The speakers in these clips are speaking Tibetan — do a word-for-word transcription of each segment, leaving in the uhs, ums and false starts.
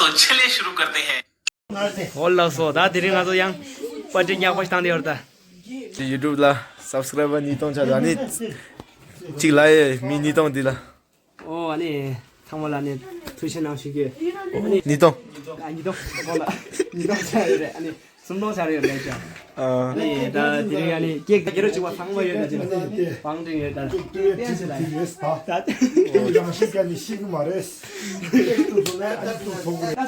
तो चलिए शुरू करते हैं। འོ་ལགས་སོ། ད་དེ་རིང་ང་ཚོ་ཡང་པར་ཊི་ཉག་པ་ཞིག་བཏང་བསྡད་ཡོད་རེད་ད། ཡུ་ཊུབ་ལ་སབ་སི་ཀ་རའི་བར་ཉིས་སྟོང་ཆགས་ད་ནི་གཅིག་ལ་ཡེ་མི་ཉིས་སྟོང་འདི་ལ། ཨོ་ཨ་ནི་ཚང་མ་ལ་ནི་ཐུགས་རྗེ་གནང་ཞུ་རྒྱུ། ཨ་ནི་ཉིས་སྟོང་། ཨ་ཉིས་སྟོང་། ཨོ་ལ་ཉིས་སྟོང་ཆགས་ཡོད་རེད། ཨ་ནི་སུམ་སྟོང་ཆགས་ཡོད་རེད་ཅག་ཨ་ནི་ད་དེ་རིང་ཨ་ནི་ཀེག་ད་རྒྱ་རོ་གཅིག་པ་ཚང་མ་ཡོད་ད་ཅི་ན་བང་ཀྲིན་ཡོད་ད་ལྟན་ཅི་ལ་ཡ། ད་རང་བཞིན་གྱི་ནི་ཤི་གི་མ་རེད། ཀེག་ཏུ་སོང་ན་ཨ་ནི་ཏུ་ཐོག་རེད།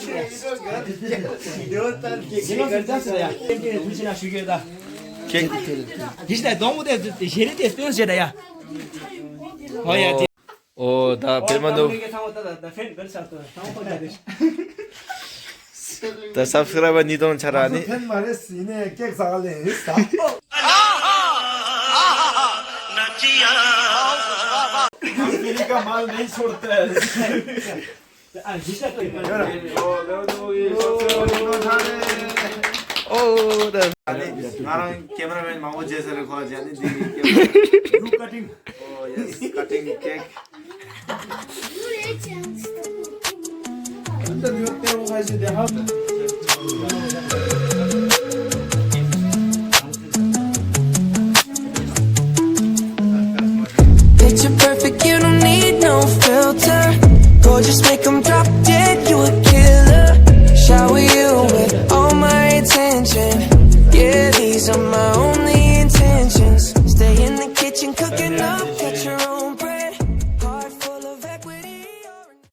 ཉི་ལོ་སུམ་ཆ་ཟེར་ཡ། ཀེག་ཐུགས་རྗེ་གནང་ཞུ་རྒྱུ་ད། ཀེག་དེ་ཤེས་རིག་དེ་སྟོན་བྱེད་ད་ཡ། ཨོ་ཡ། ཨོ་ད་བེ་མ་འདུག་ད་སབ་སི་ཀ་རའི་བར་ཉིས་སྟོང་ཆགས་ར་ནི། ཕན་མ་རེད་ཟིན་ནས་ཀེག་ཟ་ག་ལེན་ཡིན་ད། ཨ་མི་རི་ཀ་མ་ལེན་ཤོར་ཏེ། ཨོ་ད། ང་རང་ཀེ་མ་ར་མེན་མང་པོ་བརྗེད་ས་རེད་ཁོ་བརྗེད་ནི་འདི། You cutting. Oh yes, cutting cake.